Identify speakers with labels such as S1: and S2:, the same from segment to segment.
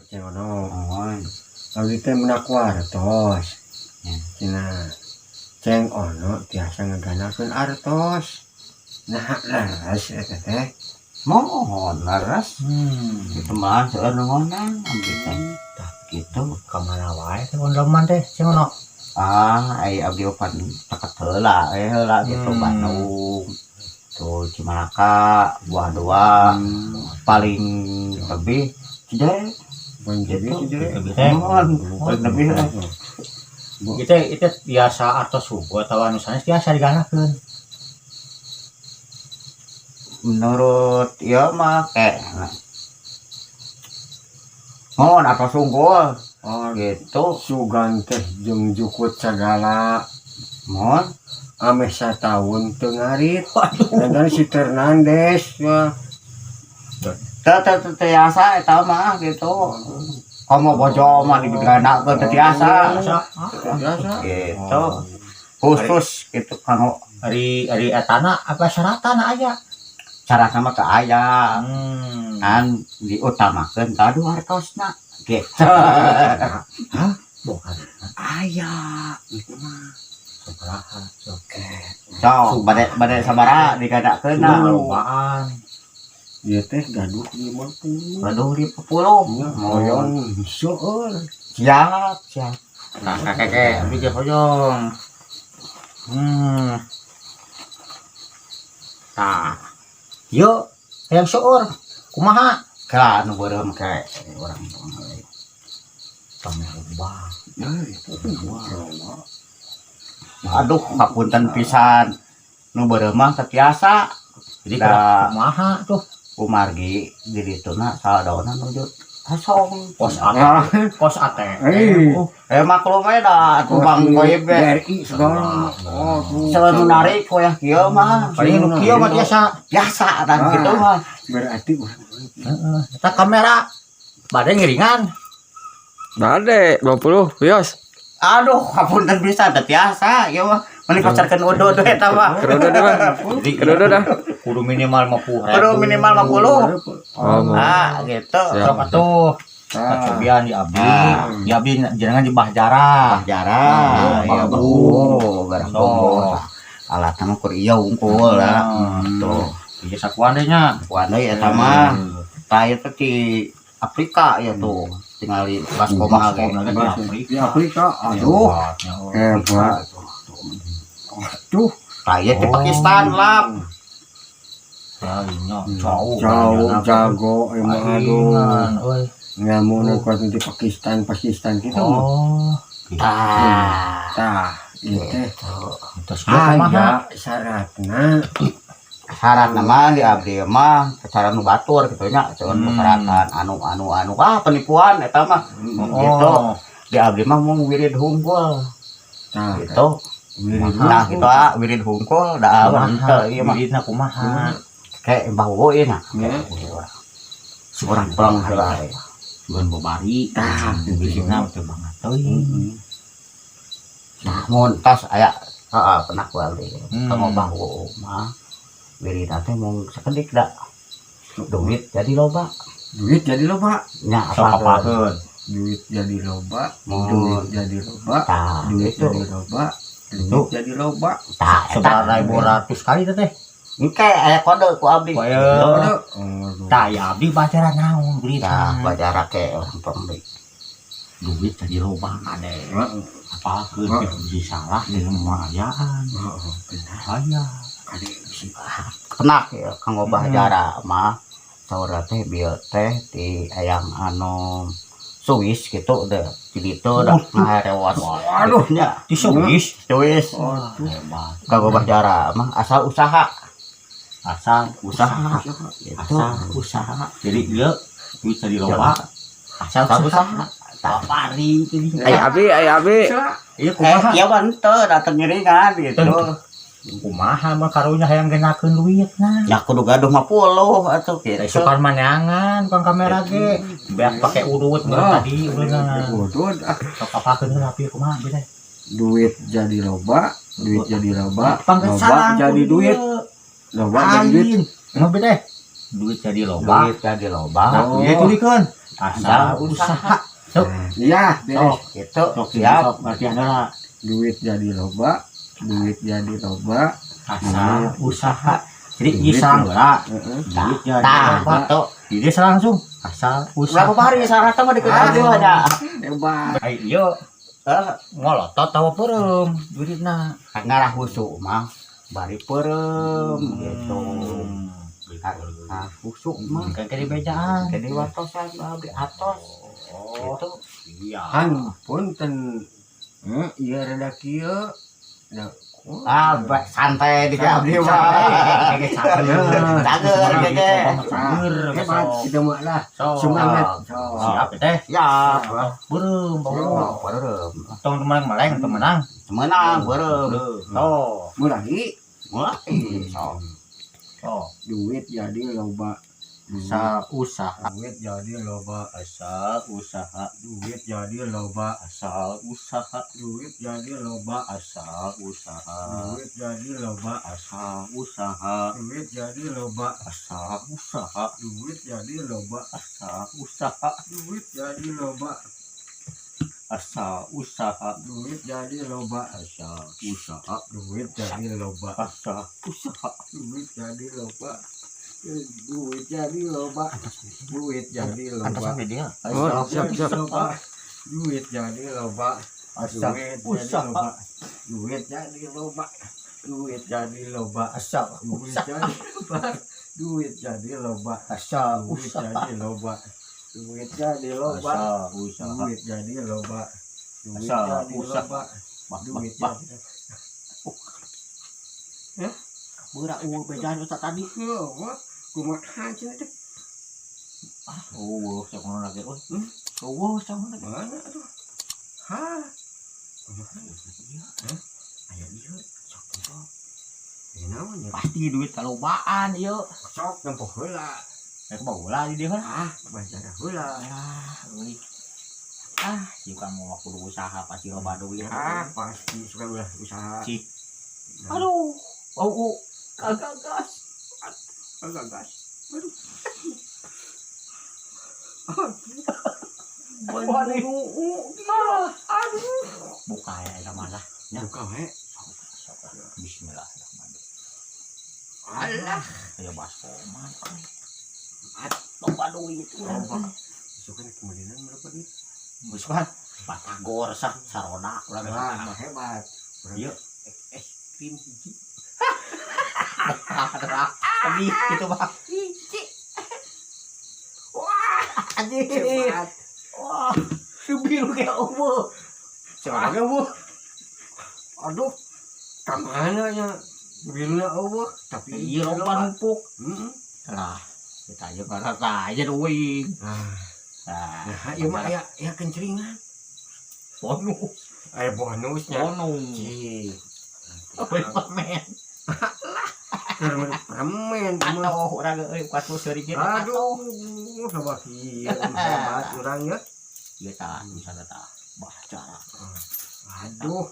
S1: Ceng Ono.
S2: Oh.
S1: Abdi teh menak wartos.
S2: Ya.
S1: Cenah Ceng Ono tiasa ngaganakeun artos. Nah, leres eta teh.
S2: Mohon leres. Itu mah seueur nu ngonang abdi teh. Tah gitu.
S3: Kamana wae teh ondroman teh, Ceng Ono?
S2: Ah, ai abdi opan teket heula eh heula gitu. Bandung. Tuh Cimalaka, Buah Dua, paling lebih Cijere.
S1: Paling
S2: Gitu.
S1: lebih Cijere.
S3: Lebih teh.
S2: Mohon, paling lebih eh.
S3: Itu biasa artos suku atau anu sanes biasa diganakeun?
S2: Menurut ya mah kayak mohon atau sunggul.
S1: Oh,
S2: gitu.
S1: Sugan teh jeung jukut sagala.
S2: Mohon.
S1: Ameh sataun teu ngarit.
S3: Waduh.
S1: Dan si Fernandes ya.
S2: Teu teu teu tiasa eta mah gitu. Komo bojo mah diganakeun teu tiasa.
S3: Biasa.
S1: Biasa.
S2: Gitu. Khusus gitu kanggo
S3: Ari ari etana apa syaratna aya?
S2: Syaratna mah teu aya. Kan diutamakeun gaduh hartosna gitu.
S3: Hah? Bukan.
S2: Aya gitu mah.
S3: Sabaraha sok?
S2: Sok bade bade sabaraha digadakeun?
S3: Lobaan.
S1: Ieu teh gaduh 50.
S2: Gaduh 50.
S1: Nya hoyong seueur.
S2: Siap, siap.
S3: Nah, kakek abdi ge hoyong. Tah. Yuk, hayang seueur. Kumaha?
S2: Kela anu beureum ke urang.
S3: Tong loba.
S1: Nah, itu wah.
S2: Aduh, ngapunten pisan. Nu beureum mah teu tiasa.
S3: Jadi
S2: Da.
S3: kumaha tuh?
S2: Kumargi di dituna saldona nuju kosong.
S3: Pos AT, pos ATM.
S1: Eh.
S3: Oh,
S2: Eh, maklum we da atuh Bang Goib ge.
S1: BRI segala. Oh, tuh.
S2: Selalu nu narik koyah kieu mah.
S3: Paling nu kieu mah biasa.
S2: Biasa dan
S1: Ah.
S2: gitu mah.
S1: Berarti
S3: Heeh. Eta kamera bade ngiringan.
S4: Bade 20, wios.
S2: Aduh, hapunten pisan, teu tiasa ieu mah. Mending pacarkeun udud we eta mah.
S4: Kerudut mah.
S3: Jadi
S4: Kerudut dah.
S3: Kudu minimal 50 ribu.
S2: Kudu minimal 50.
S4: Oh, mau.
S2: Ah, gitu.
S4: Siap.
S3: Sok atuh.
S1: Ah.
S3: Cobian di abdi.
S2: Ah.
S3: Di abdi jenengan di Bahjara.
S2: Jarang,
S3: Ah,
S2: ya
S3: bagus.
S2: bagus, barang
S3: So.
S2: bagus. Alatna mah kur ieu unggul lah. Tuh,
S3: Iya, sakuan deh nya.
S2: kuan deui eta mah. Tah ieu teh di Afrika ya tuh. Tingali baskom ge.
S1: Di Afrika, aduh, hebat. Aduh,
S2: Tah ieu di Pakistan lah.
S3: Ya, jauh.
S1: Jauh jago emang, aduh.
S3: Euy.
S1: Nyamun kuat di Pakistan, Pakistan gitu mah.
S3: Oh.
S2: Tah.
S1: Tah, ieu teh
S3: Terus kumaha?
S1: aya syaratna?
S2: Syarat nama di abdi mah secara nu batur gitu nya, cuman persyaratan anu anu anu ah penipuan eta mah gitu.
S3: Oh.
S2: Di abdi mah mau wirid hungkul.
S1: Tah,
S2: gitu.
S1: Wirid.
S2: Nah, gitu ah, wirid hungkul da
S3: Kumaha?
S2: henteu ieu mah.
S3: Wiridna kumaha?
S2: Kayak Mbah Wowo ieu nah.
S1: Ya.
S2: Urang pulang heula.
S3: Bukan bobari.
S1: Tah,
S3: wiridna teu banget teuing.
S2: Nah, mun tos aya heeh pernah ku abdi. Kanggo Mbah Wowo mah wiridna teh mung sakedik da. Duit jadi loba.
S1: Duit jadi loba.
S2: Nya.
S3: Sok
S2: apa?
S3: apakeun?
S1: Duit jadi loba,
S2: Mun.
S1: duit jadi loba,
S2: Tah,
S1: duit
S2: gitu.
S1: jadi loba, duit jadi loba.
S2: Tah, eta.
S3: Sabaraha ribu ratus kali teh teh?
S2: Engke aya kode ku abdi.
S3: Kode.
S1: Aduh, aduh.
S3: Tah, ya abdi bacara naon
S2: Tah,
S3: berita?
S2: bacara ke orang pembeli.
S3: Duit jadi loba kade.
S1: Heeh,
S3: Apakeun
S1: Heeh.
S3: bisa salah di rumah ayaan.
S1: Heeh, benar.
S3: Aya.
S1: Kade bisi.
S2: Penak ya kanggo bahjara mah saurna teh bieu teh di ayang anu Swiss gitu deh di ditu dah ngarewas.
S1: Waduh.
S2: Nya.
S3: Di Swiss.
S2: Swiss.
S1: Aduh.
S3: Hebat.
S2: Kanggo bahjara mah asal usaha.
S3: Asal
S2: usaha gitu.
S3: Asal usaha. Jadi dia duit jadi loba asal
S2: asal
S3: usaha.
S2: Usaha. Tah.
S3: Babari ini.
S4: Ay abi, ay abi.
S3: Iya,
S2: Eh,
S3: kumaha?
S2: ieu mah henteu dateng ngiringan gitu.
S3: Kumaha mah karunya hayang genakeun duit nah?
S2: Ya kudu gaduh 50 atuh gitu.
S3: Sukan maneangan kang kamera ge. Beak pake udut
S1: Ah.
S3: tadi udutna.
S1: Udut ah.
S3: Sok apakeun heula api kumaha bi teh?
S1: Duit jadi loba, duit jadi loba,
S3: Pangkat
S1: loba
S3: sarang
S1: jadi
S3: kudu
S1: duit,
S3: dieu.
S1: loba jadi duit.
S3: Lain. Kumaha bi teh? Duit jadi loba.
S2: Duit jadi loba.
S3: Oh. Ieu tulikeun. Asal usaha. Sok.
S1: Iya, beres.
S2: Sok gitu.
S3: Sok
S2: Siap.
S3: Sok latihan heula.
S1: Duit jadi loba, duit jadi loba.
S3: Asal usaha. Jadi ieu sarang heula.
S1: Heeh.
S3: Duit jadi
S2: Tah,
S3: loba.
S2: gitu.
S3: Jadi langsung asal usaha.
S2: Berapa hari sarang mah dikejar deui nya.
S1: Hebat.
S3: Ai ieu ngolotot tawa peureum duitna.
S2: Ngarah husuk mah bari peureum gitu. Nah, husuk mah
S3: Kan ke dibejaan.
S2: jadi wartosan abdi atos
S3: Oh,
S2: gitu.
S3: iya.
S1: Han punten. Heeh, ieu rada kieu. Da
S2: Ah, santai di abdi mah.
S3: Cager,
S2: Cager, gege.
S3: Cager,
S1: Hebat kita mah lah. Semangat. Sok.
S3: Siap teh.
S2: Siap.
S3: Beureum, beureum.
S2: Beureum.
S3: Tong menang meleng, tong menang.
S2: Menang beureum.
S3: Tuh,
S1: Mulai
S2: Mulai sok.
S3: tuh.
S1: duit jadi loba.
S3: Asal usaha,
S1: Duit jadi loba,
S3: asal usaha,
S1: duit jadi loba,
S3: asal usaha,
S1: duit jadi loba,
S3: asal usaha,
S1: duit jadi loba,
S3: asal usaha,
S1: duit jadi loba,
S3: asal usaha,
S1: duit jadi loba,
S3: asal usaha,
S1: duit jadi loba,
S3: asal usaha,
S1: duit jadi loba,
S3: asal usaha,
S1: duit jadi loba,
S3: asal usaha,
S1: duit jadi loba, duit jadi loba, duit jadi loba,
S3: Antosan dia.
S4: Oh, siap, siap.
S1: loba, duit jadi loba,
S3: Asal
S1: duit jadi
S3: usaha,
S1: loba, duit jadi loba, duit jadi loba,
S3: asal
S1: duit
S3: usaha,
S1: jadi loba, duit jadi loba,
S3: asal
S1: duit
S3: usaha,
S1: jadi loba, duit jadi loba,
S3: asal usaha,
S1: duit jadi loba, duit
S3: Asal
S1: jadi
S3: usaha.
S1: loba,
S3: Bah, bah,
S1: duit
S3: bah.
S1: jadi
S3: Beura eueuh bejaan ustaz tadi.
S1: loba, kumaha cenah teh?
S3: Ah, eueuh sok ngono lagi euy. Eueuh sok ngono lagi.
S1: Mana atuh? Hah? Kumaha? Hah? Aya ieu sok tempo. Aya naon ya?
S3: Pasti duit kalobaan ieu.
S1: Sok tempo heula.
S3: Rek baheula di dieu heula.
S1: Ah, baca heula.
S3: Alah, euy. Ah, si kamu mah kudu usaha pasti loba duit.
S1: Ah, pasti suka ulah usaha.
S3: Cik. Aduh, bau kagak gas.
S1: Agak gas. Aduh.
S3: Waduh. Aduh. Buka ya eta mah lah. Ya.
S1: Buka we.
S3: Sok lah. Bismillahirrahmanirrahim.
S1: Alah.
S3: Ayo baskoman. Loba duit urang.
S1: Loba. Suka kemudian berapa duit?
S3: Geus kan batagor sah sarona urang
S1: Wah, mah hebat.
S3: Ieu es krim hiji. Sedih gitu mah. Hiji. Wah, anjing.
S1: Hebat.
S3: Wah, biru kayak eueuh.
S1: Siapa bu? Aduh, kamana nya? Bilna eueuh, tapi
S3: Iya loba numpuk.
S1: Heeh.
S3: Lah, kita aja ngarasa aja duit.
S1: Nah,
S3: Nah,
S1: nah, ieu mah aya aya kencringan.
S3: Bonus,
S1: Aya bonusnya.
S3: bonus.
S1: Cih.
S3: Euy, pamen.
S1: Keur permen mah.
S3: Atuh urang euy kasus seuri kieu.
S1: Aduh, coba ieu hebat urang ya.
S3: Ieu tah misalnya tah. Bah, cara.
S1: Aduh.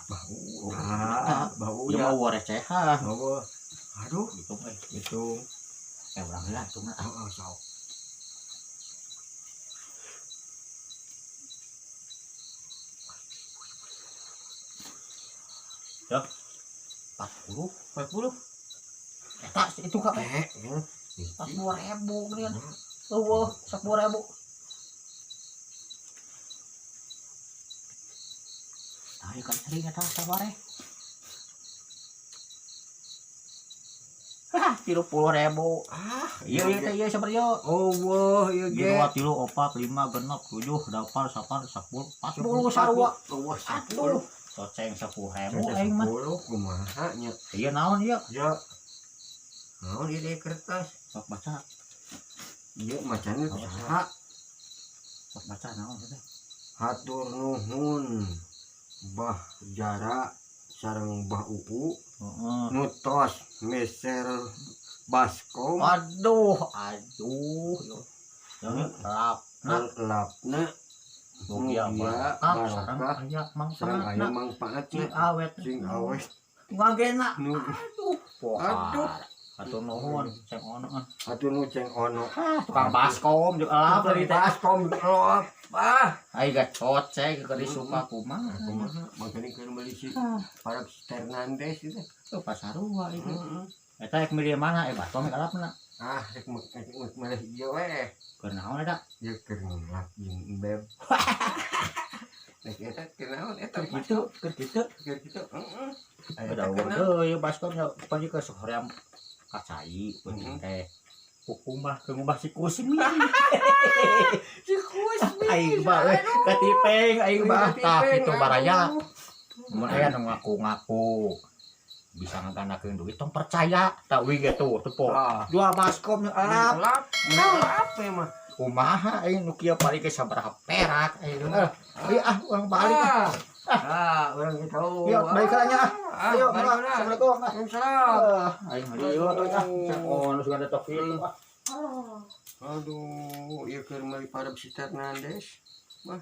S1: Bau. Ah, bau
S3: Ieu
S1: ya.
S3: mah recehan.
S1: Bau. Aduh,
S3: Gitu euy.
S1: itu.
S3: Eh urang heula atuh mah.
S1: Heeh, sok.
S3: Ya. 40, 40. Eta itu kak.
S1: Eh,
S3: 40.000 geuning. Eueuh, 10.000. Tah ieu kan sering eta sabare. Hah, 30.000.
S1: Ah,
S3: Iya iya teh ieu sabar ieu.
S1: Oh, ieu ge.
S3: 2, 3, 4, 5, 6, 7, 8, 9, 10, 40 sarua.
S1: Eueuh,
S3: Atuh.
S1: 10.
S3: Soceng 10.000 aing mah.
S1: 10 kumaha nya?
S3: Ieu naon ieu?
S1: Ya. Naon ieu deui kertas?
S3: Sok baca,
S1: Ieu macana saha?
S3: sok baca naon teh.
S1: Hatur nuhun. Bah Jara sareng Bah Uu
S3: Heeh.
S1: nu tos meser baskom
S3: Aduh, aduh. Yo. Lapna
S1: lapna
S3: mugia
S1: Mugia
S3: barokah sareng
S1: barokah
S3: aya
S1: sareng aya
S3: mangfaatna
S1: mangfaatna
S3: cing awet
S1: cing awet
S3: ngagena.
S1: nu
S3: Aduh,
S1: Aduh.
S3: pohara. Hatur nuhun, Ceng Ono ah.
S1: Hatur nuhun, Ceng Ono.
S3: Ah, tukang baskom jeung elap tadi teh.
S1: Baskom elap. Ah.
S3: Ai gacot cek keur disuka kumaha.
S1: Kumaha makanya keur meuli si para Fernandes itu.
S3: Tuh pasarua itu.
S1: Heeh.
S3: Eta rek milih mana eh baskom elapna.
S1: Ah, rek rek meuli ieu we.
S3: Keur naon eta?
S1: Ya keur ngelap jeung beb. Rek eta keur naon eta?
S3: Keur kitu, keur kitu.
S1: Keur kitu. Heeh.
S3: Udah deui baskom nya pan ka hoream kacai penting teh. Kukumah keur ngubah si Kusmi.
S1: Si Kusmi.
S3: Aing mah we katipeng aing mah tah kitu baraya. Mun aya nu ngaku-ngaku bisa ngaganakeun duit tong percaya tak wi gitu tepo.
S1: Ah.
S3: Jual baskom yang elap.
S1: Elap. Elap mah.
S3: Kumaha aing nu kieu paling ke sabaraha perak aing mah. Ayo ah urang balik ah.
S1: Ah, urang gitu.
S3: Yuk, balik ke nya, ah.
S1: Ah,
S3: Ayo,
S1: balik
S3: mangga.
S1: lah.
S3: Assalamualaikum. Ah.
S1: Waalaikumsalam.
S3: Ah, aing mah ieu ah. Oh, nu sudah tok kitu ah.
S1: Aduh, ieu keur meuli para si Fernandes. Mah.